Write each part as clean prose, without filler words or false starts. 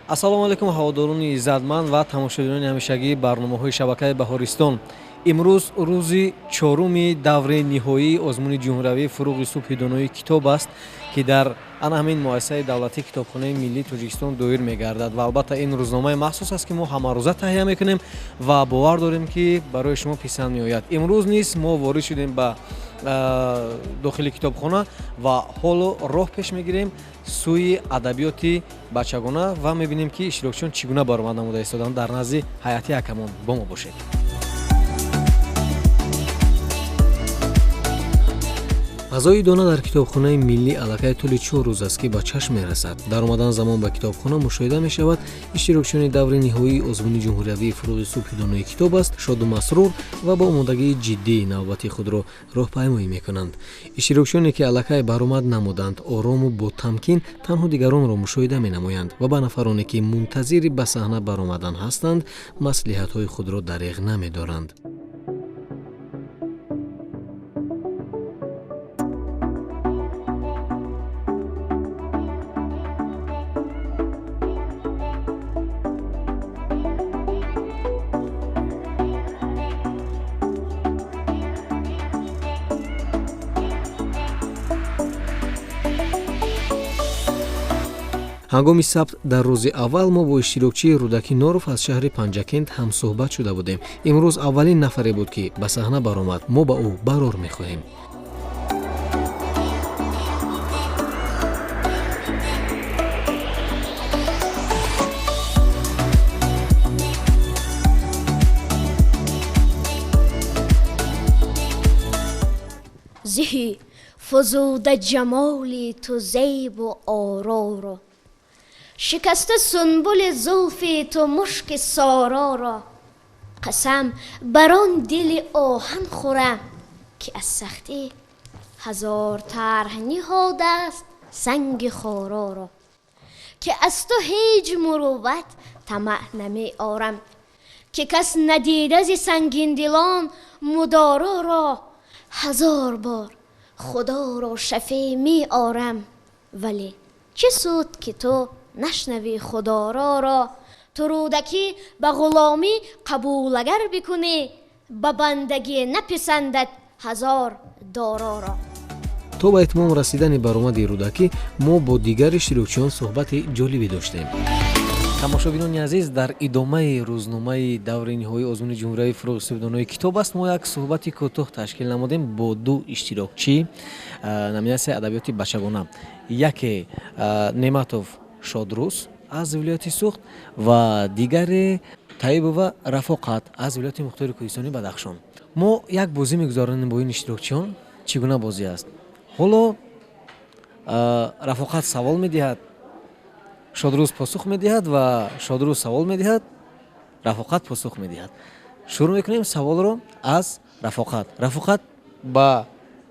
Ассалому алайкум, ҳаводорони иззатманд ва тамошобинони ҳамешагии барномаҳои шабакаи Баҳористон. Имрӯз рӯзи чоруми даври ниҳоии озмуни ҷумҳуриявии «Фуруғи субҳи донои китоб» аст, ки дар ана ҳамин муассисаи давлатии Китобхонаи миллии Тоҷикистон доир мегардад. Ва албатта, ин рӯзномаи махсус аст, ки мо ҳамарӯза таҳия мекунем ва бовар дорем, ки барои шумо писанд меояд. Имрӯз низ мо ворид шудем ба дохили китобхона ва ҳоло роҳ пеш мегирем сӯи адабиёти бачагона ва мебинем, ки иштирокчиён чӣ гуна баромад намуда истоданд дар назди ҳайати ҳакамон. Бо мо бошед. Фазои дона дар Китобхонаи миллӣ аллакай тӯли 4 рӯз аст, ки ба чашм мерасад. Дар омадан замон ба китобхона мушоҳида мешавад: иштирокчиёни даври ниҳоии озмуни ҷумҳуриявии «Фуруғи субҳи донои китоб» аст, шоду масрур ва бо омодагии ҷиддӣ навбати худро роҳпаймоӣ мекунанд. Иштирокчиёне, ки аллакай баромад намуданд, орому ботамкин танҳо дигаронро мушоҳида менамоянд ва ба нафароне, ки мунтазири ба саҳна баромадан ҳастанд, маслиҳатҳои худро дареғ намедоранд. Ҳангоми сабт дар рӯзи аввал мо бо иштирокчии Рӯдакӣ Норов аз шаҳри Панҷакент ҳамсӯҳбат шуда будем. Имрӯз аввалин нафаре буд, ки ба саҳна баромад. Мо ба ӯ барор мехоҳем. Зиҳи фузуда ҷамоли ту зебу ороро, шикаста сунбули зулфи ту мушки сороро. Қасам бар он дили оҳан хӯрам, ки аз сахтӣ ҳазор тарҳ ниҳодааст санги хороро, ки аз ту ҳеҷ мурувват тамаъ намеорам, ки кас надида зи сангиндилон мудороро. Ҳазор бор Худоро шафеъ меорам, вале чӣ суд, ки ту нашнавӣ худороро. Ту, Рӯдакӣ, ба ғуломӣ қабул агар бикунӣ, ба бандагӣ написандад ҳазор дороро. То ба итмом расидани баромади Рӯдакӣ мо бо дигар иштирокчиён суҳбати ҷолибе доштем. Тамошобинони азиз, дар идомаи рӯзномаи даври ниҳоии озмуни ҷумҳуриявии «Фуруғи субҳи донои китоб» аст, мо як суҳбати кӯтоҳ ташкил намудем бо ду иштирокчӣ номинатсияи адабиёти бачагона: яке Неъматов Шодрӯз аз вилояти Суғд ва дигаре Таибова Рафоқат аз вилояти мухтори кӯҳистони Бадахшон. Мо як бозӣ мегузаронем бо ин иштирокчиён. Чӣ гуна бозӣ аст? Ҳоло Рафоқат савол медиҳад, Шодрӯз посух медиҳад ва Шодрӯз савол медиҳад, Рафоқат посух медиҳад. Шурӯъ мекунем саволро аз Рафоқат. Рафоқат, ба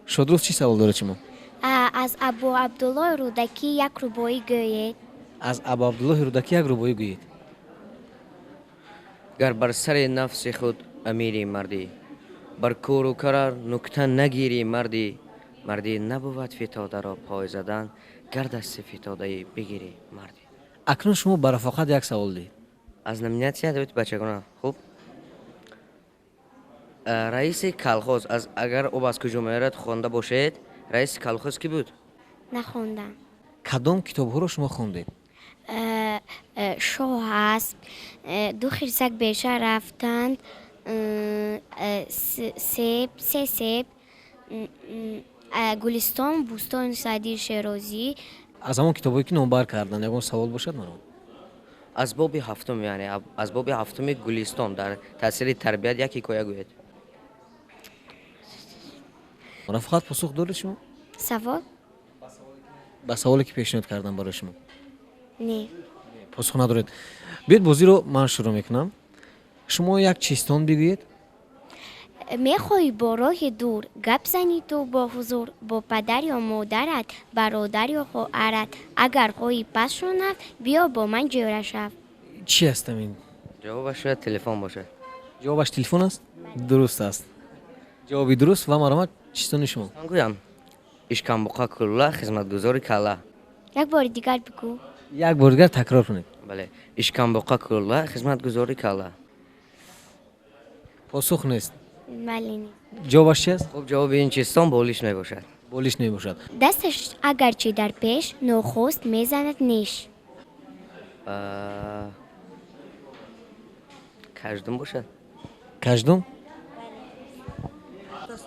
Шодрӯз чӣ савол доред шумо? Аз Абу Абдуллоҳи Рӯдакӣ як рубоӣ гӯед. Аз Абу Абдуллоҳи Рӯдакӣ як рубоӣ гӯед. Гар бар сари нафси худ амирӣ, мардӣ, бар кӯру карар нукта нагирӣ, мардӣ. Мардӣ набувад фитодаро пой задан, гар дасти фитодаӣ бигирӣ, мардӣ. Акнун шумо ба Рафоқат як савол диҳед. Аз номинатсия адабиёти бачагона. Хуб, раиси колхоз аз «Агар об аз куҷо меояд» хонда бошед, раиси колхоз кӣ буд? Нахондам. Кадом китобҳоро шумо хондед? Шоҳ асп, Ду хирсак беша рафтанд, себ, се себ, Гулистон, Бӯстони Саъдии Шерозӣ. Аз ҳамон китобҳое, ки номбар карданд, ягон савол бошад, маро. Аз боби ҳафтум, яъне аз боби ҳафтуми Гулистон дар таъсири тарбият як ҳикоя гӯед. Рафоқат, посух доред шумо? Савол? Ба саволе, ки пешниҳод кардам барои шумо. Не. Посух надоред. Биёед, бозиро ман шурӯъ мекунам. Шумо як чистон бигӯед. Мехоҳӣ бо роҳи дур гап занӣ ту бо ҳузур, бо падар ё модарат, бародар ё хоҳарат, агар хоҳӣ пас шунав, биё бо ман ҷӯра шав. Чӣ аст ин? Ҷавобаш шояд телефон бошад. Ҷавобаш телефон аст, дуруст аст, ҷавоби дуруст. Ва марҳамат, чистони шумо. Ман гӯям: ишкамбуқа кулла, хизматгузори калла. Як бори дигар бигӯ. Як бори дигар такрор кунед. Бале, ишкамбоқа кӯла, хизматгузорӣ кала. Посух нест. Бале, нест. Ҷавобаш чи аст? Хуб, ҷавоби ин чизтон болиш мебошад. Болиш мебошад. Дасташ агарчи дар пеш, нохост мезанад неш. Каждум бошад. Каждум?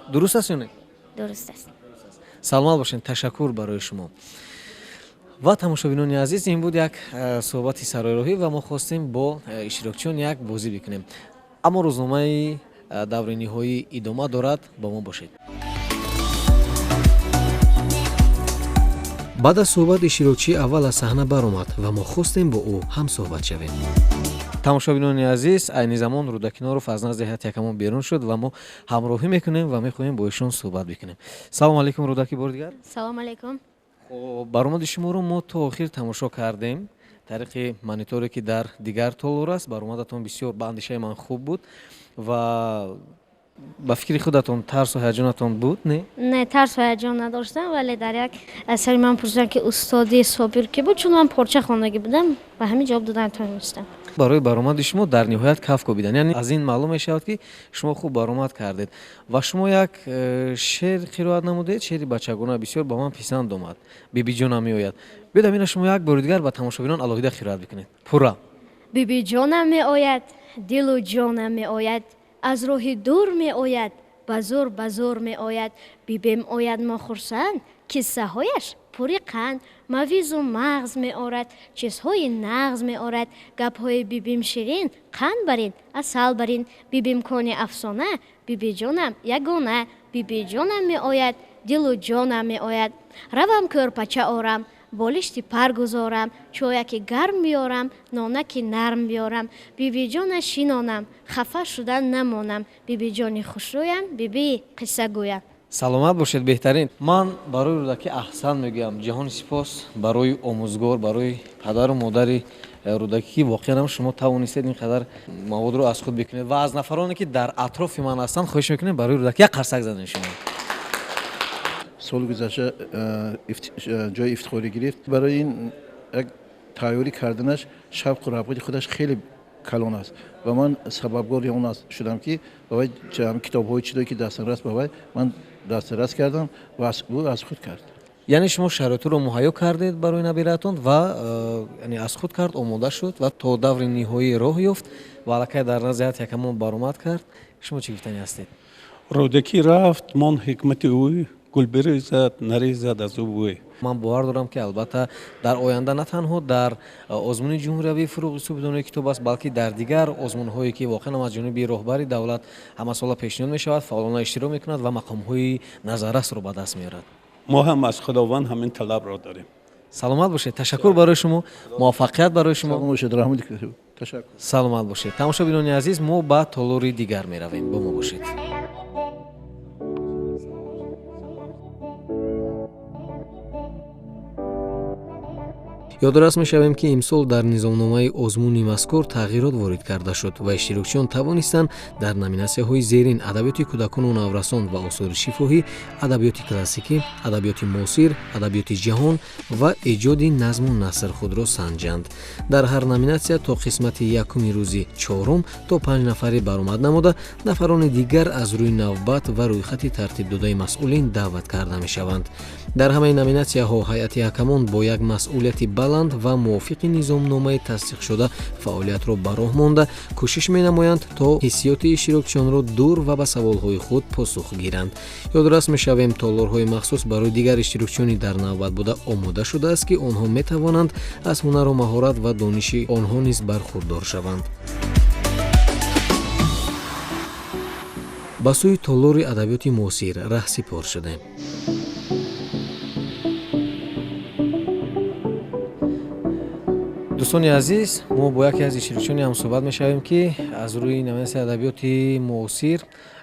Дуруст аст ё не? Дуруст аст. Саломат бошед, ташаккур барои шумо. Ва тамошобинони азиз, ин буд як суҳбати сароироҳӣ ва мо хостем бо иштирокчиён як бозӣ бикунем. Аммо рӯзномаи даври ниҳоӣ идома дорад, бо мо бошед. Баъд аз суҳбат иштирокчии аввал аз саҳна баромад ва мо хостем бо ӯ ҳамсӯҳбат шавем. Тамошобинони азиз, айни замон Рӯдакӣ Норов аз назди ҳайати ҳакамон берун шуд ва мо ҳамроҳӣ мекунем ва мехоҳем бо эшон суҳбат бикунем. Салому алайкум, Рӯдакӣ, бори дигар. Салому алайкум. Хуб, баромади шуморо мо то охир тамошо кардем. Тариқи мониторе ки дар дигар толор аст, баромадатон бисёр ба андешаи ман хуб буд ва ба фикри худатон тарсу ҳаяҷонатон буд, не? Не, тарсу ҳаяҷон надоштам, вале дар як асари ман пурсидам, ки устоди Собир ки буд, чун ман порча хондагӣ будам, ба ҳамин ҷавоб додан натавонистам. Барои баромади шумо дар ниҳоят каф кӯбидан, яъне аз ин маълум мешавад, ки шумо хуб баромад кардед ва шумо як шеър қироат намудед, шеъри бачагона бисёр ба ман писанд омад. Бибиҷонам меояд. Биёд ҳамина шумо як бори дигар ба тамошобинон алоҳида қироат бикунед. Пурра. Бибиҷонам меояд, дилу ҷонам меояд, аз роҳи дур меояд, ба зӯр ба зӯр меояд. Бибем ояд, мо хурсанд, киссаҳояш пури қанд, мавизу мағз меорад, чизҳои нағз меорад. Гапҳои бибим ширин, қанд барин, асал барин. Бибим кони афсона, бибиҷонам ягона. Бибиҷонам меояд, дилу ҷонам меояд. Равам кӯрпача орам, болишти пар гузорам, чояки гарм биёрам, нонаки нарм биёрам. Бибиҷона шинонам, хафа шудан намонам. Бибиҷони хушрӯям, бибии қиссагӯям. Саломат бошед, беҳтарин. Ман барои Рӯдакӣ аҳсан мегӯям. Ҷаҳони сипос барои омӯзгор, барои падару модари Рӯдакӣ, ки воқеан ҳам шумо тавонистед ин қадар маводро аз худ бикунед ва аз нафароне ки дар атрофи ман ҳастанд хоҳиш мекунем барои Рӯдакӣ як қарсак занед шумо. Соли гузашта ҷои ифтихорӣ гирифт. Барои ин як тайёрӣ карданаш шавқу рағбати худаш хеле калон аст ва ман сабабгори он шудам, ки ба вай китобҳои чизое ки дастнарас ба вай ман дастрас кардам ва ӯ аз худ кард. Яъне шумо шароитро муҳайё кардед барои набиратон ва яъне аз худ кард, омода шуд ва то даври ниҳоӣ роҳ ёфт ва аллакай дар назди ҳайати ҳакамон баромад кард. Шумо чӣ гуфтанӣ ҳастед? Рӯдакӣ рафт, мон ҳикмати ӯ, гул бирезад, нарезад аз ӯ бӯй. Ман бовар дорам, ки албатта дар оянда на танҳо дар озмуни ҷумҳуриявии фурӯғи субҳи донои китоб аст, балки дар дигар озмунҳое ки воқеан аз ҷониби роҳбари давлат ҳамасола пешниҳод мешавад, фаъолона иштирок мекунад ва мақомҳои назаррасро ба даст меорад. Мо ҳам аз Худованд ҳамин талабро дорем. Саломат бошед, ташаккур барои шумо, муваффақият барои шумо. Саломат бошед, раҳмат, ташаккур. Саломат бошед. Тамошобинони азиз, мо ба толори дигар меравем, бо мо бошед. Ёдрас мешавем, ки имсол дар низомномаи озмуни мазкур тағйирот ворид карда шуд ва иштирокчиён тавонистанд дар номинатсияҳои зерин: адабиёти кӯдакону наврасон ва осори шифоҳӣ, адабиёти классикӣ, адабиёти муосир, адабиёти ҷаҳон ва эҷоди назму наср худро санҷанд. Дар ҳар номинатсия то қисмати якуми рӯзи чорум то 5 нафаре баромад намуда, нафарони дигар аз рӯи навбат ва рӯйхати тартибдодаи масъулин даъват карда мешаванд. Дар ҳамаи номинатсияҳо ҳайати ҳакамон бо як масъулияти баланд ва мувофиқи низомномаи тасдиқшуда фаъолиятро ба роҳ монда, кӯшиш менамоянд, то ҳиссиёти иштирокчиёнро дур ва ба саволҳои худ посух гиранд. Ёдрас мешавем, толорҳои махсус барои дигар иштирокчиёни дар навбат буда омода шудааст, ки онҳо метавонанд аз ҳунару маҳорат ва дониши онҳо низ бархурдор шаванд. Ба сӯи толори адабиёти муосир раҳсипор шудем. Дӯстони азиз, мо бо яке аз иштирокчиёне ҳамсӯҳбат мешавем, ки аз рӯи номинатсияи адабиёти муосир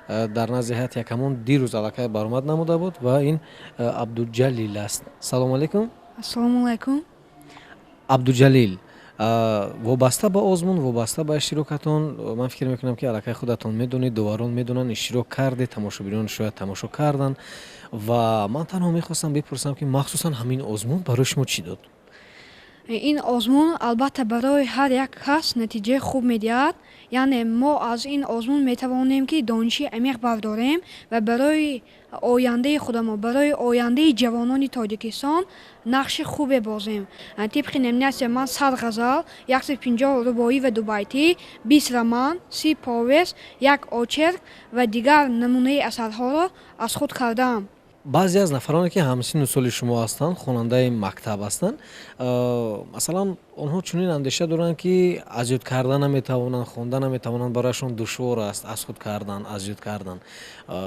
дар назди ҳайати ҳакамон дирӯз аллакай баромад намуда буд ва ин Абдуҷалил аст. Салому алайкум. Ассалому алайкум. Абдуҷалил, вобаста ба озмун, вобаста ба иштирокатон, ман фикр мекунам, ки аллакай худатон медонед, доварон медонанд, иштирок кардед, тамошобинон шояд тамошо карданд ва ман танҳо мехостам бипурсам, ки махсусан ҳамин озмун барои шумо чӣ дод? Ин озмун албатта барои ҳар як кас натиҷаи хуб медиҳад. Яъне мо аз ин озмун метавонем, ки дониши амиқ бардорем ва барои ояндаи худамон, барои ояндаи ҷавонони Тоҷикистон нақши хубе бозем. Тибқи номинатсия ман 100 ғазал, 150 рубоӣ ва дубайтӣ, 20 роман, 30 повест, як очерк ва дигар намунаи асарҳоро аз худ кардаам. Баъзе аз нафароне, ки ҳамсину соли шумо ҳастанд, хонандаи мактаб ҳастанд, масалан, онҳо чунин андеша доранд, ки аз ёд карда наметавонанд, хонда наметавонанд, барояшон душвор аст аз худ кардан, аз ёд кардан.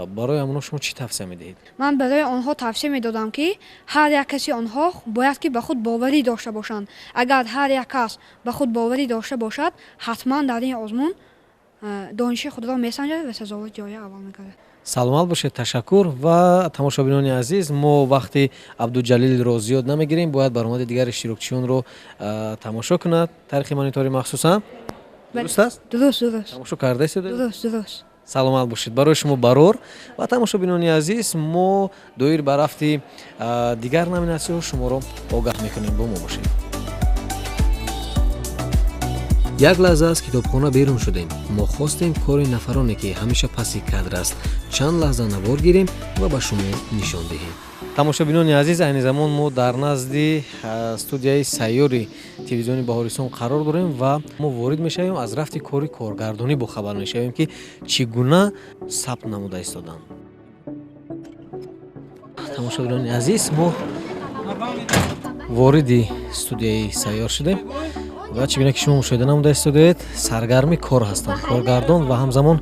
Барои ҳамонҳо шумо чӣ тавсия медиҳед? Ман барои онҳо тавсия медодам, ки ҳар як каси онҳо бояд ки ба худ боварӣ дошта бошанд. Агар ҳар як кас ба худ боварӣ дошта бошад, ҳатман дар ин озмун дониши худро месанҷад ва сазовори ҷои аввал мегардад. Саломат бошед, ташаккур. Ва тамошобинони азиз, мо вақти Абдуҷалилро зиёд намегирем, бояд баромади дигар иштирокчиёнро тамошо кунад. Таърихи монитори махсусан дуруст аст? Дуруст, дуруст. Тамошо кардаистед? Дуруст, дуруст. Саломат бошед, барои шумо барор. Ва тамошобинони азиз, мо доир ба рафти дигар номинатсияҳо шуморо огаҳ мекунем, бо мо бошед. Як лаҳза аз китобхона берун шудем. Мо хостем кори нафароне, ки ҳамеша паси кадр аст, чанд лаҳза навор гирем ва ба шумо нишон диҳем. Тамошобинони азиз, айни замон мо дар назди студияи сайёри телевизиони Баҳористон қарор дорем ва мо ворид мешавем, аз рафти кори коргардонӣ бохабар мешавем, ки чӣ гуна сабт намуда истоданд. Тамошобинони азиз, мо вориди студияи сайёр шудем ва чӣ гуна ки шумо мушоҳида намуда истодаед, саргарми кор ҳастанд коргардон ва ҳамзамон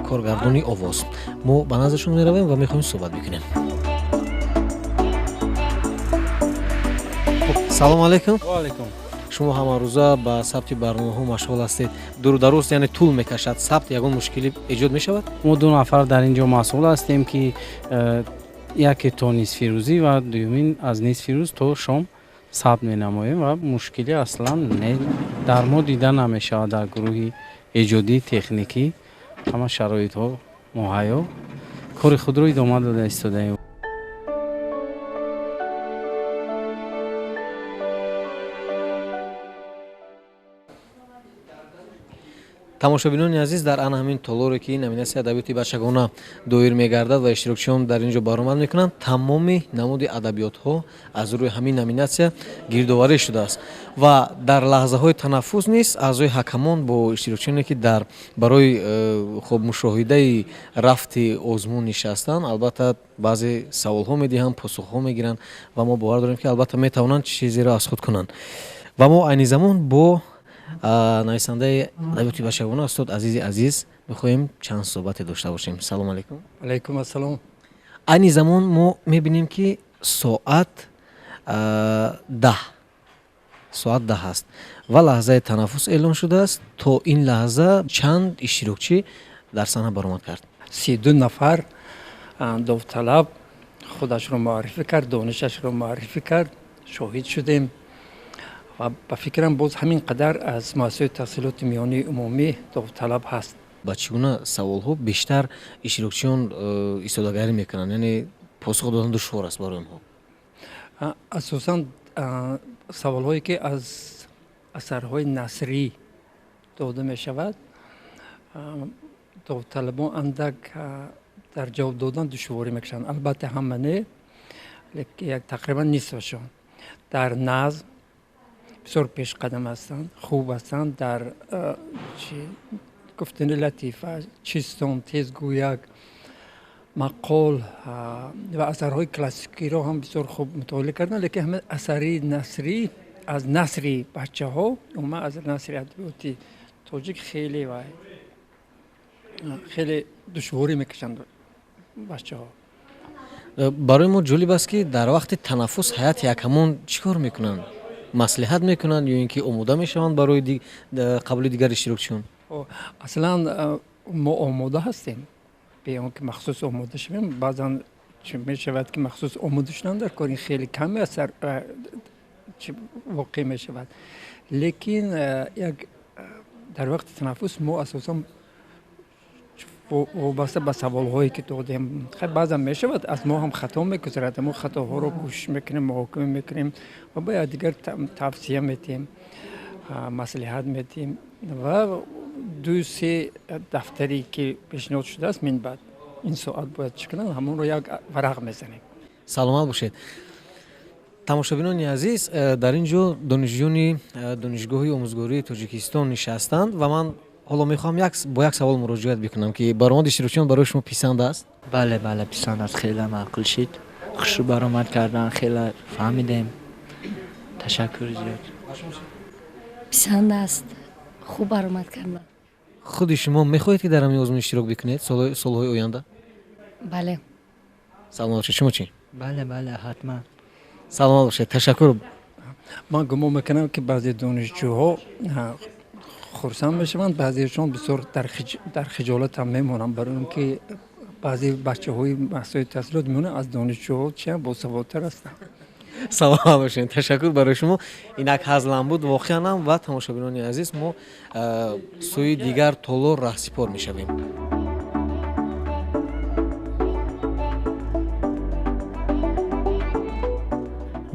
коргардони овоз. Мо ба наздашон меравем ва мехоҳем суҳбат бикунем. Салому алайкум. Алайкум. Шумо ҳамарӯза ба сабти барномаҳо машғул ҳастед. Дуру дароз, яъне тӯл мекашад сабт, ягон мушкилӣ эҷод мешавад? Мо ду нафар дар ин ҷо масъул ҳастем, ки яке то нисфирӯзӣ ва дуюмин аз нисфирӯз то шом сабт менамоем ва мушкилӣ аслан не, дар мо дида намешавад. Дар гурӯҳи эҷодии техникӣ ҳама шароитҳо муҳайё, кори худро идома дода истодаем. Тамошобинони азиз, дар ана ҳамин толоре, ки номинатсияи адабиёти бачагона доир мегардад ва иштирокчиён дар ин ҷо баромад мекунанд, тамоми намуди адабиётҳо аз рӯи ҳамин номинатсия гирдоварӣ шудааст ва дар лаҳзаҳои танаффус низ аъзои ҳакамон бо иштирокчиёне, ки дар барои хуб мушоҳидаи рафти озмун нишастанд, албатта баъзе саволҳо медиҳанд, посухҳо мегиранд ва мо бовар дорем, ки албатта метавонанд чизеро аз худ кунанд. Ва мо айни замон бо нависандаи адабиёти бачагона устод Азизи Азиз мехоҳем чанд суҳбате дошта бошем. Салому алайкум. Алайкум ассалом. Айни замон мо мебинем, ки соат 10, соат 10 аст ва лаҳзаи танаффус эълон шудааст. То ин лаҳза чанд иштирокчӣ дар саҳна баромад кард? 32 нафар довталаб худашро муаррифӣ кард, донишашро муаррифӣ кард, шоҳид шудем ва ба фикрам боз ҳамин қадар аз муассисаи таҳсилоти миёнаи умумӣ довталаб ҳаст. Ба чӣ гуна саволҳо бештар иштирокчиён истодагарӣ мекунанд, яъне посух додан душвор аст барои онҳо? Асосан саволҳое, ки аз асарҳои насрӣ дода мешавад, довталабон андак дар ҷавоб додан душворӣ мекашанд. Албатта ҳама не, лекин тақрибан нисфашон. Дар назм бисёр пешқадам ҳастанд, хуб ҳастанд, дар гуфтани латифа, чистон, тезгӯяк, мақол ва асарҳои классикиро ҳам бисёр хуб мутолиа карданд, лекин ҳама асари насрӣ, аз насри бачаҳо, умуман аз насри адабиёти тоҷик хеле ва хеле душворӣ мекашанд бачаҳо. Барои мо ҷолиб аст, ки дар вақти танаффус ҳайати ҳакамон чӣ кор мекунанд? Маслиҳат мекунанд ё ин ки омода мешаванд барои қабули дигар иштирокчиён? Аслан мо омода ҳастем, бе он ки махсус омода шавем. Баъзан мешавад, ки махсус омода шудан дар кор, ин хеле каме асар воқеъ мешавад, лекин як дар вақти танаффус мо асосан Вобаста ба саволҳое ки додем, баъзан мешавад аз мо ҳам хато мегузарад, мо хатоҳоро кӯшиш мекунем, муҳокима мекунем ва ба якдигар тавсия медиҳем, маслиҳат медиҳем ва 2-3 дафтаре ки пешниҳод шудааст, минбаъд ин соат бояд чӣ кунанд, ҳамонро як варақ мезанем. Саломат бошед. Тамошобинони азиз, дар ин ҷо донишҷӯёни Донишгоҳи омӯзгории Тоҷикистон нишастанд ва ман ҳоло мехоҳам бо як савол муроҷиат бикунам, ки баромади иштирокчиён барои шумо писанд аст? Бале, бале, писанд аст, хеле маъқул шид. Хушу баромад кардан, хеле фаҳмидем. Ташаккур зиёд. Писанд аст, хуб баромад кардан. Худи шумо мехоҳед, ки дар ҳамин озмун иштирок бикунед солҳои оянда? Бале. Саломат бошед. Шумо чӣ? Бале, бале, ҳатман. Саломат бошед, ташаккур. Ман гумон мекунам, ки баъзе донишҷӯҳо хурсанд мешаванд, баъзеашон бисёр дар хиҷолат ҳам мемонанд, барои он ки баъзе бачаҳои муассисаи таҳсилот мемонанд аз донишҷӯҳо чиам босаводтар ҳастанд. Саломат бошед, ташаккур барои шумо. Инак ҳазлам буд воқеан ҳам ва тамошобинони азиз, мо сӯи дигар толор раҳсипор мешавем.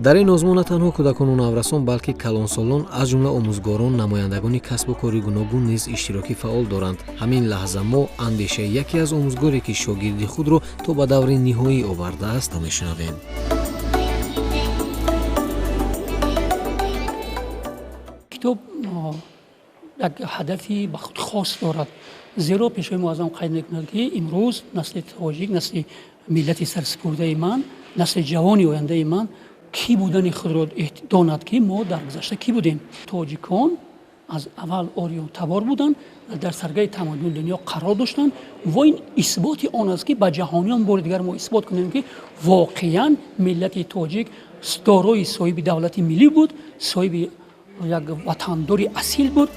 Дар ин озмун на танҳо кӯдакону наврасон, балки калонсолон, аз ҷумла омӯзгорон, намояндагони касбу кори гуногун низ иштироки фаъол доранд. Ҳамин лаҳза мо андешаи яке аз омӯзгоре, ки шогирди худро то ба даври ниҳоӣ овардааст, мешунавем. Китоб як ҳадафи ба худ хос дорад, зеро Пешвои Муаззам қайд мекунад, ки имрӯз насли тоҷик, насли миллати сарсупурдаи ман, насли ҷавони ояндаи ман кӣ будани худро донад, ки мо дар гузашта кӣ будем. Тоҷикон аз аввал ориётабор буданд ва дар саргаи тамаддуни дунё қарор доштанд ва ин исботи он аст, ки ба ҷаҳониён бори дигар мо исбот кунем, ки воқеан миллати тоҷик дорои соҳиби давлати миллӣ буд, соҳиби як ватандори асил буд.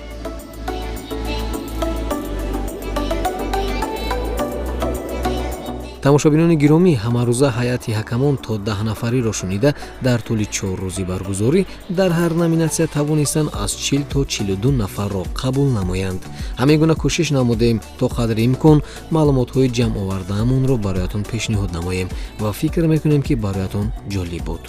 Тамошобинони гиромӣ, ҳамарӯза ҳайати ҳакамон то 10 нафариро шунида, дар тӯли 4 рӯзи баргузорӣ дар ҳар номинатсия тавонистанд аз 40 то 42 нафарро қабул намоянд. Ҳамин гуна кӯшиш намудем то қадри имкон маълумотҳои ҷамъовардаамонро бароятон пешниҳод намоем ва фикр мекунем, ки бароятон ҷолиб буд.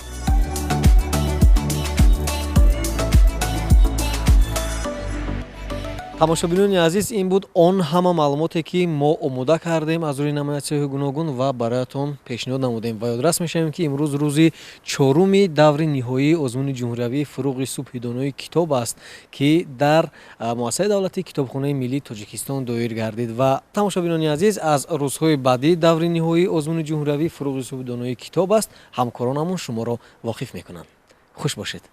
Тамошобинони азиз, ин буд он ҳама маълумоте, ки мо омода кардем аз рӯи номинатсияҳои гуногун ва бароятон пешниҳод намудем. Ва ёдрас мешавем, ки имрӯз рӯзи 4-уми даври ниҳоии озмуни ҷумҳуриявии Фурӯғи субҳи донои китоб аст, ки дар муассисаи давлатии Китобхонаи миллии Тоҷикистон доир гардид. Ва тамошобинони азиз, аз рӯзҳои баъдии даври ниҳоии озмуни ҷумҳуриявии Фурӯғи субҳи донои китоб аст, ҳамкоронамон шуморо воқиф мекунанд. Хуш бошед.